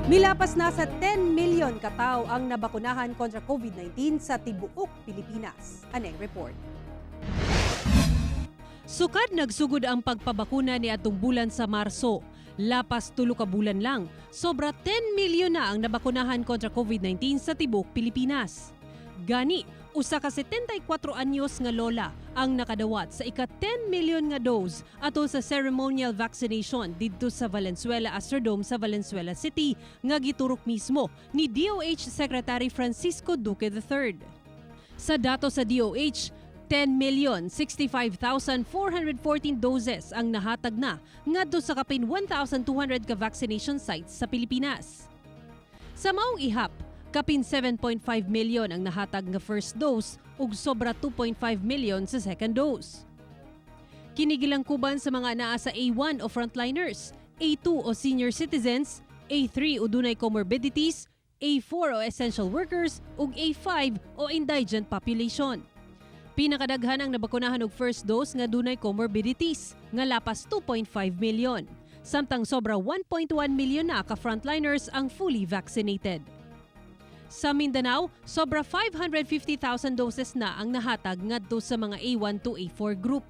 Milapas na sa 10 million katao ang nabakunahan kontra COVID-19 sa tibuok Pilipinas. Aneng report. Sukad nagsugod ang pagpabakuna ni atong bulan sa Marso. Lapas 3 ka bulan lang, sobra 10 milyon na ang nabakunahan kontra COVID-19 sa tibuok Pilipinas. Gani, usa ka 74 anyos nga lola ang nakadawat sa ika 10 million nga dose atol sa ceremonial vaccination didto sa Valenzuela Astrodome sa Valenzuela City nga giturok mismo ni DOH Secretary Francisco Duque III. Sa dato sa DOH, 10,065,414 doses ang nahatag na ngadto sa kapin 1,200 ka vaccination sites sa Pilipinas. Sa maong ihap, kapin 7.5 million ang nahatag nga first dose ug sobra 2.5 million sa second dose. Kini gilangkuban sa mga naa sa A1 o frontliners, A2 o senior citizens, A3 o dunay comorbidities, A4 o essential workers ug A5 o indigent population. Pinakadaghan ang nabakunahan og first dose nga dunay comorbidities nga lapas 2.5 million. Samtang sobra 1.1 million na ka frontliners ang fully vaccinated. Sa Mindanao, sobra 550,000 doses na ang nahatag ngadto sa mga A1 to A4 group.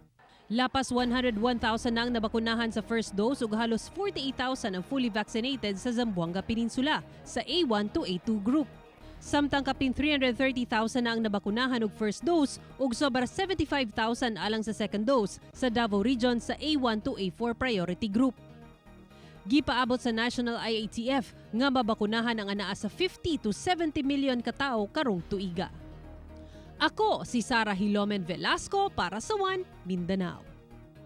Lapas 101,000 na ang nabakunahan sa first dose ug halos 48,000 ang fully vaccinated sa Zamboanga Peninsula sa A1 to A2 group. Samtang kapin 330,000 na ang nabakunahan og first dose ug sobra 75,000 alang sa second dose sa Davao Region sa A1 to A4 priority group. Gipaabot sa National IATF nga mabakunahan ang anaa sa 50 to 70 million katao karong tuiga. Ako si Sara Hilomen Velasco para sa One Mindanao.